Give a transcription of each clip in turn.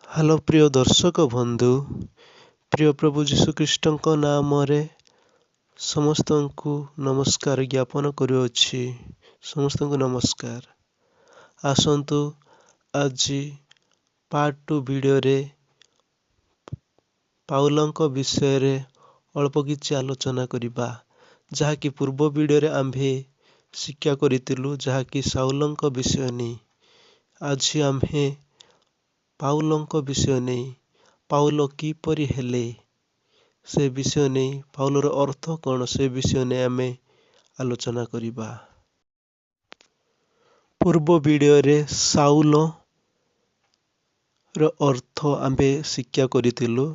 Hello ପ୍ରିୟ ଦର୍ଶକ ବନ୍ଧୁ, ପ୍ରିୟ ପ୍ରଭୁ ଯୀଶୁଖ୍ରୀଷ୍ଟଙ୍କ ନାମରେ ସମସ୍ତଙ୍କୁ ନମସ୍କାର ଜ୍ଞାପନ କରୁଅଛି। ସମସ୍ତଙ୍କୁ ନମସ୍କାର। ଆସନ୍ତୁ ଆଜି ପାର୍ଟ 2 ଭିଡ଼ିଓରେ ପାଉଲଙ୍କ ବିଷୟରେ ଅଳ୍ପ କିଛି ଆଲୋଚନା କରିବା, ଯାହାକି ପୂର୍ବ ଭିଡ଼ିଓରେ ଆମ୍ଭେ ଶିକ୍ଷା କରିଥିଲୁ, ଯାହାକି ସାଉଲଙ୍କ ବିଷୟ ନେଇ। ଆଜି ଆମ୍ଭେ ପାଉଲଙ୍କ ବିଷୟ ନେଇ, ପାଉଲ କିପରି ହେଲେ ସେ ବିଷୟ ନେଇ, ପାଉଲର ଅର୍ଥ କ'ଣ ସେ ବିଷୟ ନେଇ ଆମେ ଆଲୋଚନା କରିବା। ପୂର୍ବ ଭିଡ଼ିଓରେ ସାଉଲର ଅର୍ଥ ଆମ୍ଭେ ଶିକ୍ଷା କରିଥିଲୁ।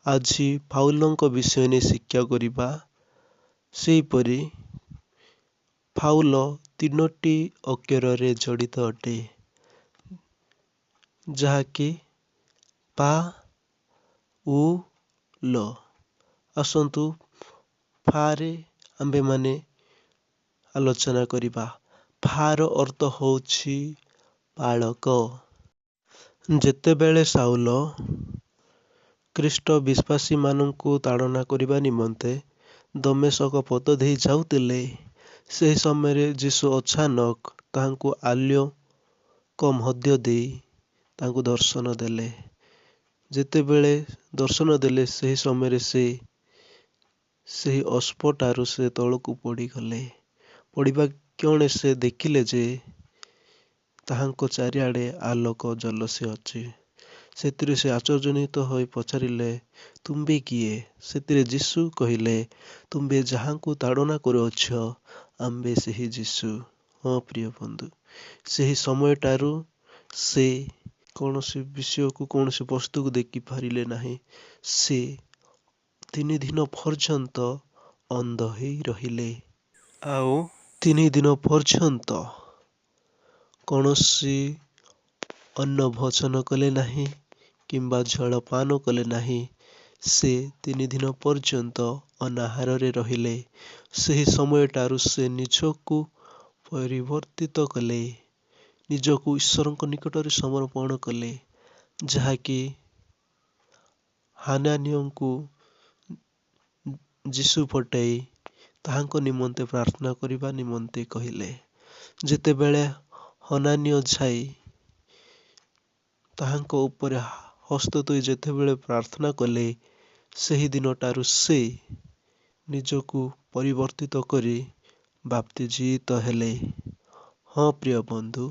ଆଜି ପାଉଲଙ୍କ ବିଷୟ ନେଇ ଶିକ୍ଷା କରିବା। ସେହିପରି ପାଉଲ ତିନୋଟି ଅକ୍ଷରରେ ଜଡ଼ିତ ଅଟେ, ଯାହାକି ପା ଉ ଲ। ଆସନ୍ତୁ ଫାରେ ଆମ୍ଭେମାନେ ଆଲୋଚନା କରିବା। ଫାର ଅର୍ଥ ହେଉଛି ପାଳକ। ଯେତେବେଳେ ସାଉଲ ଖ୍ରୀଷ୍ଟ ବିଶ୍ୱାସୀମାନଙ୍କୁ ତାଡ଼ନା କରିବା ନିମନ୍ତେ ଦମ୍ମେଶକ ପଥ ଦେଇ ଯାଉଥିଲେ, ସେହି ସମୟରେ ଯୀଶୁ ଅଚାନକ ତାହାଙ୍କୁ ଆଲୋକ ମଧ୍ୟ ଦେଇ ତାଙ୍କୁ ଦର୍ଶନ ଦେଲେ। ଯେତେବେଳେ ଦର୍ଶନ ଦେଲେ, ସେହି ସମୟରେ ସେ ସେହି ଅଶ୍ଵଠାରୁ ସେ ତଳକୁ ପଡ଼ିଗଲେ। ପଡ଼ିବା କ୍ଷଣେ ସେ ଦେଖିଲେ ଯେ ତାହାଙ୍କ ଚାରିଆଡ଼େ ଆଲୋକ ଝଲସି ଅଛି। ସେଥିରେ ସେ ଆଶ୍ଚର୍ଯ୍ୟାନ୍ୱିତ ହୋଇ ପଚାରିଲେ, ତୁମ୍ଭେ କିଏ? ସେଥିରେ ଯୀଶୁ କହିଲେ, ତୁମ୍ଭେ ଯାହାଙ୍କୁ ତାଡ଼ନା କରୁଅଛ, ଆମ୍ଭେ ସେହି ଯୀଶୁ। ହଁ ପ୍ରିୟ ବନ୍ଧୁ, ସେହି ସମୟଠାରୁ ସେ କୌଣସି ବିଷୟକୁ, କୌଣସି ବସ୍ତୁକୁ ଦେଖିପାରିଲେ ନାହିଁ। ସେ 3 ଦିନ ପର୍ଯ୍ୟନ୍ତ ଅନ୍ଧ ହୋଇ ରହିଲେ। ଆଉ 3 ଦିନ ପର୍ଯ୍ୟନ୍ତ କୌଣସି ଅନ୍ନ ଭୋଜନ କଲେ ନାହିଁ କିମ୍ବା ଜଳପାନ କଲେ ନାହିଁ। ସେ 3 ଦିନ ପର୍ଯ୍ୟନ୍ତ ଅନାହାରରେ ରହିଲେ। ସେହି ସମୟଠାରୁ ସେ ନିଜକୁ ପରିବର୍ତ୍ତିତ କଲେ, ନିଜକୁ ଈଶ୍ୱରଙ୍କ ନିକଟରେ ସମର୍ପଣ କଲେ, ଯାହାକି ହାନାନିୟଙ୍କୁ ଯୀଶୁ ପଠାଇ ତାହାଙ୍କ ନିମନ୍ତେ ପ୍ରାର୍ଥନା କରିବା ନିମନ୍ତେ କହିଲେ। ଯେତେବେଳେ ହନାନିୟ ଯାଇ ତାହାଙ୍କ ଉପରେ ହସ୍ତ ଥୋଇ ଯେତେବେଳେ ପ୍ରାର୍ଥନା କଲେ, ସେହି ଦିନଠାରୁ ସେ ନିଜକୁ ପରିବର୍ତ୍ତିତ କରି ବାପ୍ତିଜିତ ହେଲେ। ହଁ ପ୍ରିୟ ବନ୍ଧୁ,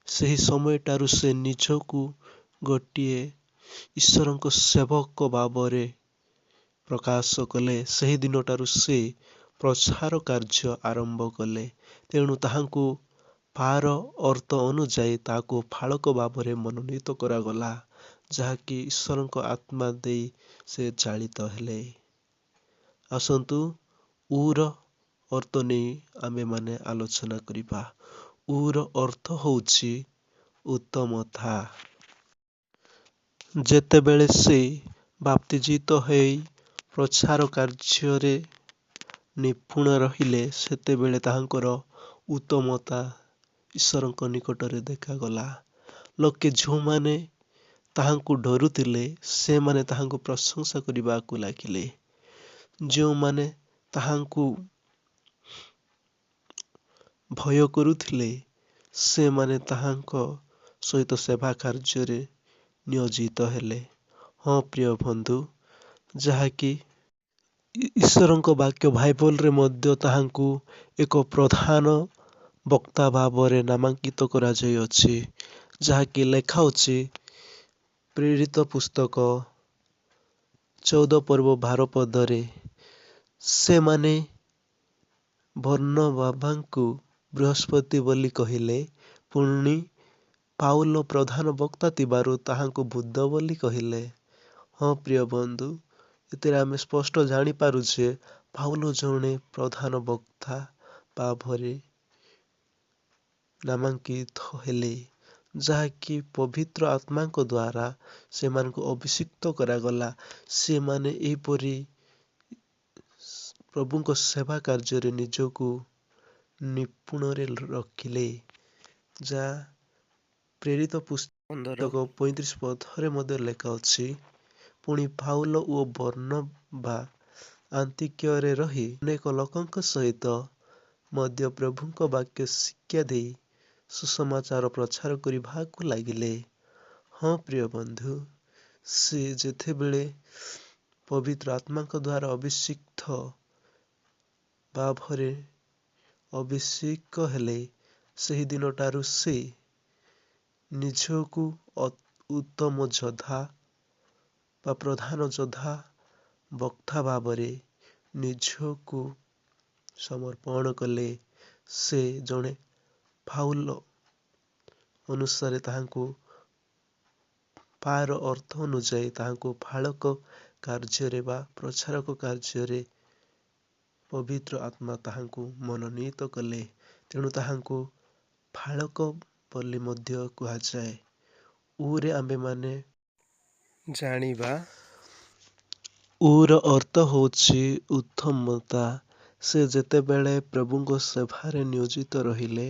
ସେହି ସମୟଠାରୁ ସେ ନିଜକୁ ଗୋଟିଏ ଈଶ୍ୱରଙ୍କ ସେବକ ଭାବରେ ପ୍ରକାଶ କଲେ। ସେହି ଦିନଠାରୁ ସେ ପ୍ରଚାର କାର୍ଯ୍ୟ ଆରମ୍ଭ କଲେ। ତେଣୁ ତାହାଙ୍କୁ ପାର ଅର୍ଥ ଅନୁଯାୟୀ ତାହାକୁ ପାଳକ ଭାବରେ ମନୋନୀତ କରାଗଲା, ଯାହାକି ଈଶ୍ୱରଙ୍କ ଆତ୍ମା ଦେଇ ସେ ଚାଳିତ ହେଲେ। ଆସନ୍ତୁ ଉର ଅର୍ଥ ନେଇ ଆମ୍ଭେମାନେ ଆଲୋଚନା କରିବା। ଉର ଅର୍ଥ ହେଉଛି ଉତ୍ତମତା। ଯେତେବେଳେ ସେ ବାପ୍ତିଜିତ ହୋଇ ପ୍ରଚାର କାର୍ଯ୍ୟରେ ନିପୁଣ ରହିଲେ, ସେତେବେଳେ ତାହାଙ୍କର ଉତ୍ତମତା ଈଶ୍ୱରଙ୍କ ନିକଟରେ ଦେଖାଗଲା। ଲୋକେ ଯେଉଁମାନେ ତାହାଙ୍କୁ ଡରୁଥିଲେ, ସେମାନେ ତାହାଙ୍କୁ ପ୍ରଶଂସା କରିବାକୁ ଲାଗିଲେ। ଯେଉଁମାନେ ତାହାଙ୍କୁ ଭୟ କରୁଥିଲେ, ସେମାନେ ତାହାଙ୍କ ସହିତ ସେବା କାର୍ଯ୍ୟରେ ନିୟୋଜିତ ହେଲେ। ହଁ ପ୍ରିୟ ବନ୍ଧୁ, ଯାହାକି ଈଶ୍ୱରଙ୍କ ବାକ୍ୟ ବାଇବଲରେ ମଧ୍ୟ ତାହାଙ୍କୁ ଏକ ପ୍ରଧାନ ବକ୍ତା ଭାବରେ ନାମାଙ୍କିତ କରାଯାଇଅଛି, ଯାହାକି ଲେଖା ଅଛି ପ୍ରେରିତ ପୁସ୍ତକ 14 ପର୍ବ 12 ପଦରେ। ସେମାନେ ବର୍ଣ୍ଣବାବାଙ୍କୁ ବୃହସ୍ପତି ବୋଲି କହିଲେ, ପୁଣି ପାଉଲ ପ୍ରଧାନ ବକ୍ତା ଥିବାରୁ ତାହାଙ୍କୁ ବୁଦ୍ଧ ବୋଲି କହିଲେ। ହଁ ପ୍ରିୟ ବନ୍ଧୁ, ଏଥିରେ ଆମେ ସ୍ପଷ୍ଟ ଜାଣିପାରୁ ଯେ ପାଉଲ ଜଣେ ପ୍ରଧାନ ବକ୍ତା ଭାବରେ ନାମାଙ୍କିତ ହେଲେ, ଯାହାକି ପବିତ୍ର ଆତ୍ମାଙ୍କ ଦ୍ୱାରା ସେମାନଙ୍କୁ ଅଭିଷିକ୍ତ କରାଗଲା। ସେମାନେ ଏହିପରି ପ୍ରଭୁଙ୍କ ସେବା କାର୍ଯ୍ୟରେ ନିଜକୁ ନିପୁଣରେ ରଖିଲେ, ଯାହା ପ୍ରେରିତ ପୁସ୍ତକ 15। 35 ପଦରେ ମଧ୍ୟ ଲେଖା ଅଛି, ପୁଣି ପାଉଲ ଓ ବର୍ଣ୍ଣବା ଆନ୍ତିକୀୟରେ ରହି ଅନେକ ଲୋକଙ୍କ ସହିତ ମଧ୍ୟ ପ୍ରଭୁଙ୍କ ବାକ୍ୟ ଶିକ୍ଷା ଦେଇ ସୁସମାଚାର ପ୍ରଚାର କରିବାକୁ ଲାଗିଲେ। ହଁ ପ୍ରିୟ ବନ୍ଧୁ, ସେ ଯେତେବେଳେ ପବିତ୍ର ଆତ୍ମାଙ୍କ ଦ୍ୱାରା ଅଭିଷିକ୍ତ ଭାବରେ ଅଭିଷେକ ହେଲେ, ସେହି ଦିନଠାରୁ ସେ ନିଜକୁ ଉତ୍ତମ ଯୋଦ୍ଧା ବା ପ୍ରଧାନ ଯୋଦ୍ଧା ବକ୍ତା ଭାବରେ ନିଜକୁ ସମର୍ପଣ କଲେ। ସେ ଜଣେ ପାଉଲ ଅନୁସାରେ ତାହାଙ୍କୁ ପାର ଅର୍ଥ ଅନୁଯାୟୀ ତାହାଙ୍କୁ ଫାଳକ କାର୍ଯ୍ୟରେ ବା ପ୍ରଚାରକ କାର୍ଯ୍ୟରେ ପବିତ୍ର ଆତ୍ମା ତାହାଙ୍କୁ ମନୋନୀତ କଲେ। ତେଣୁ ତାହାଙ୍କୁ ଫାଳକ ବୋଲି ମଧ୍ୟ କୁହାଯାଏ। ଉରେ ଆମ୍ଭେମାନେ ଜାଣିବା। ଉର ଅର୍ଥ ହେଉଛି ଉତ୍ତମତା। ସେ ଯେତେବେଳେ ପ୍ରଭୁଙ୍କ ସେବାରେ ନିୟୋଜିତ ରହିଲେ,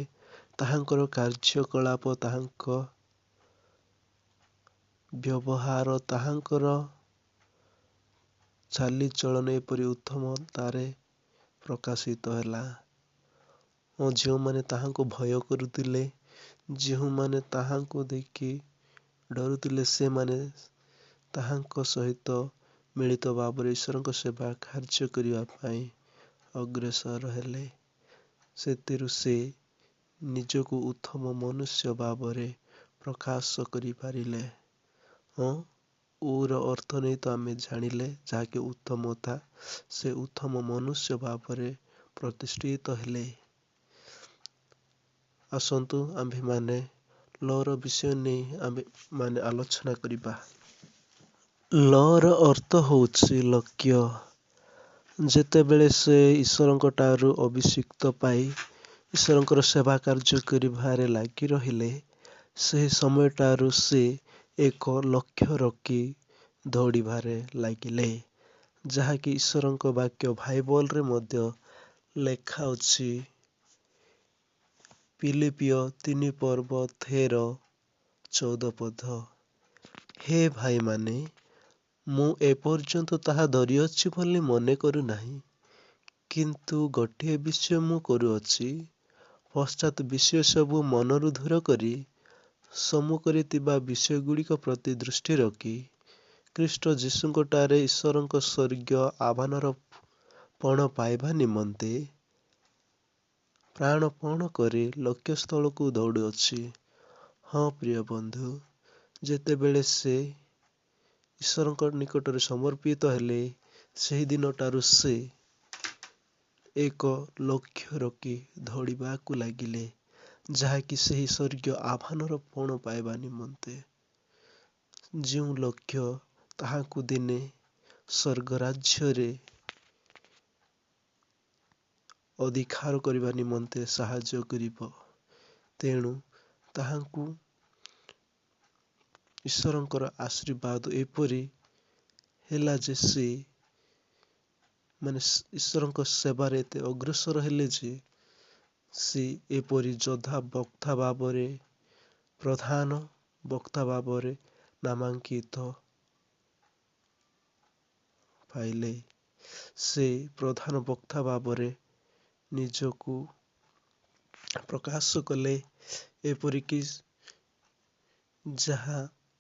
ତାହାଙ୍କର କାର୍ଯ୍ୟକଳାପ, ତାହାଙ୍କ ବ୍ୟବହାର, ତାହାଙ୍କର ଚାଲିଚଳନ ଏପରି ଉତ୍ତମତାରେ ପ୍ରକାଶିତ ହେଲା ଓ ଯେଉଁମାନେ ତାହାଙ୍କୁ ଭୟ କରୁଥିଲେ, ଯେଉଁମାନେ ତାହାଙ୍କୁ ଦେଖି ଡରୁଥିଲେ, ସେମାନେ ତାହାଙ୍କ ସହିତ ମିଳିତ ଭାବରେ ଈଶ୍ୱରଙ୍କ ସେବା କାର୍ଯ୍ୟ କରିବା ପାଇଁ ଅଗ୍ରସର ହେଲେ। ସେଥିରୁ ସେ ନିଜକୁ ଉତ୍ତମ ମନୁଷ୍ୟ ଭାବରେ ପ୍ରକାଶ କରିପାରିଲେ। ହଁ, ଉର ଅର୍ଥ ନେଇ ତ ଆମେ ଜାଣିଲେ, ଯାହାକି ଉତ୍ତମତା। ସେ ଉତ୍ତମ ମନୁଷ୍ୟ ଭାବରେ ପ୍ରତିଷ୍ଠିତ ହେଲେ। ଆସନ୍ତୁ ଆମ୍ଭେମାନେ ଲର ବିଷୟ ନେଇ ଆମ୍ଭେମାନେ ଆଲୋଚନା କରିବା। ଲର ଅର୍ଥ ହେଉଛି ଲକ୍ଷ୍ୟ। ଯେତେବେଳେ ସେ ଈଶ୍ୱରଙ୍କ ଠାରୁ ଅଭିଷିକ୍ତ ପାଇ ଈଶ୍ୱରଙ୍କର ସେବା କାର୍ଯ୍ୟ କରିବାରେ ଲାଗି ରହିଲେ, ସେହି ସମୟଠାରୁ ସେ ଏକ ଲକ୍ଷ୍ୟ ରଖି ଦୌଡ଼ିବାରେ ଲାଗିଲେ, ଯାହାକି ଈଶ୍ୱରଙ୍କ ବାକ୍ୟ ବାଇବଲରେ ମଧ୍ୟ ଲେଖା ଅଛି। ଫିଲିପ୍ପୀୟ 3 ପର୍ବ 13-14 ପଦ, ହେ ଭାଇମାନେ, ମୁଁ ଏପର୍ଯ୍ୟନ୍ତ ତାହା ଧରିଅଛି ବୋଲି ମନେ କରୁନାହିଁ, କିନ୍ତୁ ଗୋଟିଏ ବିଷୟ ମୁଁ କରୁଅଛି, ପଶ୍ଚାତ୍ ବିଷୟ ସବୁ ମନରୁ ଦୂର କରି ସମ୍ମୁଖରେ ଥିବା ବିଷୟ ଗୁଡ଼ିକ ପ୍ରତି ଦୃଷ୍ଟି ରଖି ଖ୍ରୀଷ୍ଟ ଯୀଶୁଙ୍କଠାରେ ଈଶ୍ୱରଙ୍କ ସ୍ୱର୍ଗୀୟ ଆହ୍ୱାନର ପଣ ପାଇବା ନିମନ୍ତେ ପ୍ରାଣପଣ କରି ଲକ୍ଷ୍ୟସ୍ଥଳକୁ ଦୌଡ଼ୁଅଛି। ହଁ ପ୍ରିୟ ବନ୍ଧୁ, ଯେତେବେଳେ ସେ ଈଶ୍ୱରଙ୍କ ନିକଟରେ ସମର୍ପିତ ହେଲେ, ସେହି ଦିନଠାରୁ ସେ ଏକ ଲକ୍ଷ୍ୟ ରଖି ଦୌଡ଼ିବାକୁ ଲାଗିଲେ, ଯାହାକି ସେହି ସ୍ୱର୍ଗୀୟ ଆହ୍ୱାନର ପଣ ପାଇବା ନିମନ୍ତେ, ଯେଉଁ ଲକ୍ଷ୍ୟ ତାହାକୁ ଦିନେ ସ୍ୱର୍ଗ ରାଜ୍ୟରେ ଅଧିକାର କରିବା ନିମନ୍ତେ ସାହାଯ୍ୟ କରିବ। ତେଣୁ ତାହାଙ୍କୁ ଈଶ୍ୱରଙ୍କର ଆଶୀର୍ବାଦ ଏପରି ହେଲା ଯେ ସେ ମାନେ ଈଶ୍ୱରଙ୍କ ସେବାରେ ଏତେ ଅଗ୍ରସର ହେଲେ ଯେ ସେ ଏପରି ଯୋଦ୍ଧା ବକ୍ତା ଭାବରେ, ପ୍ରଧାନ ବକ୍ତା ଭାବରେ ନାମାଙ୍କିତ ପାଇଲେ। ସେ ପ୍ରଧାନ ବକ୍ତା ଭାବରେ ନିଜକୁ ପ୍ରକାଶ କଲେ, ଏପରିକି ଯାହା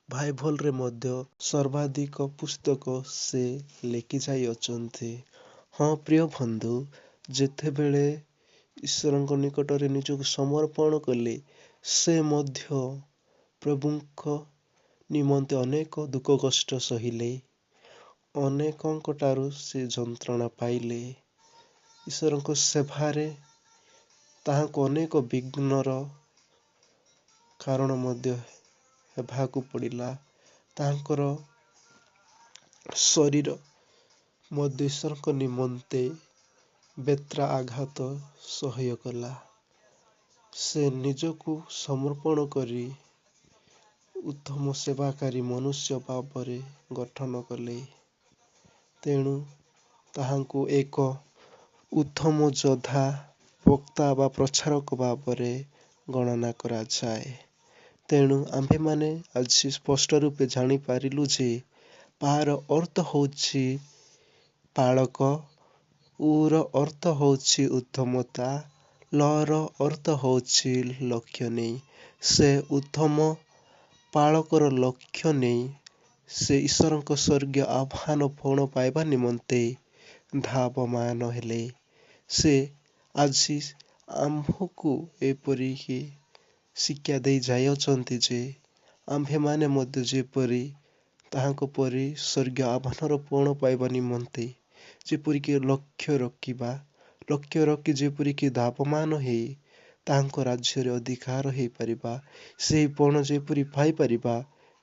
ବାଇବଲରେ ମଧ୍ୟ ସର୍ବାଧିକ ପୁସ୍ତକ ସେ ଲେଖି ଯାଇଅଛନ୍ତି। ହଁ ପ୍ରିୟ ବନ୍ଧୁ, ଯେତେବେଳେ ଈଶ୍ୱରଙ୍କ ନିକଟରେ ନିଜକୁ ସମର୍ପଣ କଲେ, ସେ ମଧ୍ୟ ପ୍ରଭୁଙ୍କ ନିମନ୍ତେ ଅନେକ ଦୁଃଖ କଷ୍ଟ ସହିଲେ, ଅନେକଙ୍କ ଠାରୁ ସେ ଯନ୍ତ୍ରଣା ପାଇଲେ। ଈଶ୍ୱରଙ୍କ ସେବାରେ ତାହାଙ୍କୁ ଅନେକ ବିଘ୍ନର କାରଣ ମଧ୍ୟ ହେବାକୁ ପଡ଼ିଲା। ତାଙ୍କର ଶରୀର ମଧ୍ୟ ଈଶ୍ୱରଙ୍କ ନିମନ୍ତେ ବେତ୍ରା ଆଘାତ ସହ୍ୟ କଲା। ସେ ନିଜକୁ ସମର୍ପଣ କରି ଉତ୍ତମ ସେବାକାରୀ ମନୁଷ୍ୟ ଭାବରେ ଗଠନ କଲେ। ତେଣୁ ତାହାଙ୍କୁ ଏକ ଉତ୍ତମ ଯୋଦ୍ଧା ବକ୍ତା ବା ପ୍ରଚାରକ ଭାବରେ ଗଣନା କରାଯାଏ। ତେଣୁ ଆମ୍ଭେମାନେ ଆଜି ସ୍ପଷ୍ଟ ରୂପେ ଜାଣିପାରିଲୁ ଯେ ପାର ଅର୍ଥ ହେଉଛି ପାଳକ, ଉର ଅର୍ଥ ହେଉଛି ଉତ୍ତମତା, ଲର ଅର୍ଥ ହେଉଛି ଲକ୍ଷ୍ୟ ନେଇ। ସେ ଉତ୍ତମ ପାଳକର ଲକ୍ଷ୍ୟ ନେଇ ସେ ଈଶ୍ୱରଙ୍କ ସ୍ୱର୍ଗୀୟ ଆହ୍ୱାନ ପଣ ପାଇବା ନିମନ୍ତେ ଧାବମାନ ହେଲେ। ସେ ଆଜି ଆମ୍ଭକୁ ଏପରିକି ଶିକ୍ଷା ଦେଇ ଯାଇଅଛନ୍ତି ଯେ ଆମ୍ଭେମାନେ ମଧ୍ୟ ଯେପରି ତାହାଙ୍କ ପରି ସ୍ୱର୍ଗୀୟ ଆହ୍ୱାନର ପଣ ପାଇବା ନିମନ୍ତେ ଯେପରିକି ଲକ୍ଷ୍ୟ ରଖିବା, ଲକ୍ଷ୍ୟ ରଖି ଯେପରିକି ଧାବମାନ ହେଇ ତାହାଙ୍କ ରାଜ୍ୟରେ ଅଧିକାର ହେଇପାରିବା, ସେହି ପଣ ଯେପରି ପାଇପାରିବା,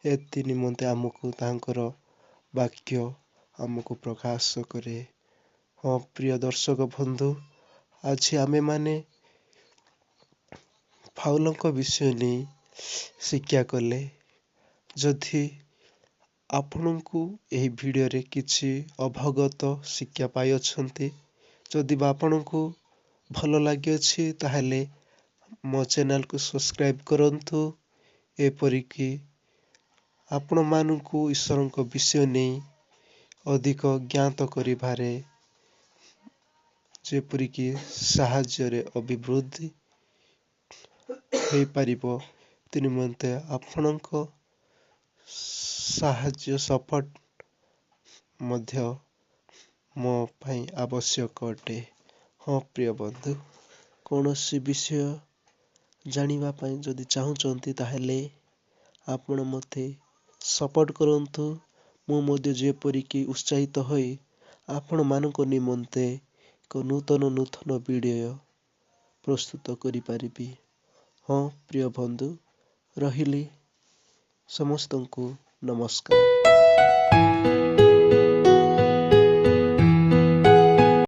ଏଥି ନିମନ୍ତେ ଆମକୁ ତାହାଙ୍କର ବାକ୍ୟ ଆମକୁ ପ୍ରକାଶ କରେ। ହଁ ପ୍ରିୟ ଦର୍ଶକ ବନ୍ଧୁ, ଆଜି ଆମେମାନେ ପାଉଲଙ୍କ ବିଷୟ ନେଇ ଶିକ୍ଷା କଲେ। ଯଦି ଆପଣଙ୍କୁ ଏହି ଭିଡ଼ିଓରେ କିଛି ଅବଗତ ଶିକ୍ଷା ପାଇଅଛନ୍ତି, ଯଦି ବା ଆପଣଙ୍କୁ ଭଲ ଲାଗିଅଛି, ତାହେଲେ ମୋ ଚ୍ୟାନେଲକୁ ସବସ୍କ୍ରାଇବ୍ କରନ୍ତୁ। ଏପରିକି ଆପଣମାନଙ୍କୁ ଈଶ୍ୱରଙ୍କ ବିଷୟ ନେଇ ଅଧିକ ଜ୍ଞାତ କରିବାରେ ଯେପରିକି ସାହାଯ୍ୟରେ ଅଭିବୃଦ୍ଧି ହେଇପାରିବ, ଏଥି ନିମନ୍ତେ ଆପଣଙ୍କ ସାହାଯ୍ୟ ସପୋର୍ଟ ମଧ୍ୟ ମୋ ପାଇଁ ଆବଶ୍ୟକ ଅଟେ। ହଁ ପ୍ରିୟ ବନ୍ଧୁ, କୌଣସି ବିଷୟ ଜାଣିବା ପାଇଁ ଯଦି ଚାହୁଁଛନ୍ତି, ତାହେଲେ ଆପଣ ମୋତେ ସପୋର୍ଟ କରନ୍ତୁ। ମୁଁ ମଧ୍ୟ ଯେପରିକି ଉତ୍ସାହିତ ହୋଇ ଆପଣମାନଙ୍କ ନିମନ୍ତେ ଏକ ନୂତନ ନୂତନ ଭିଡ଼ିଓ ପ୍ରସ୍ତୁତ କରିପାରିବି। ହଁ ପ୍ରିୟ ବନ୍ଧୁ, ରହିଲି। ସମସ୍ତଙ୍କୁ ନମସ୍କାର।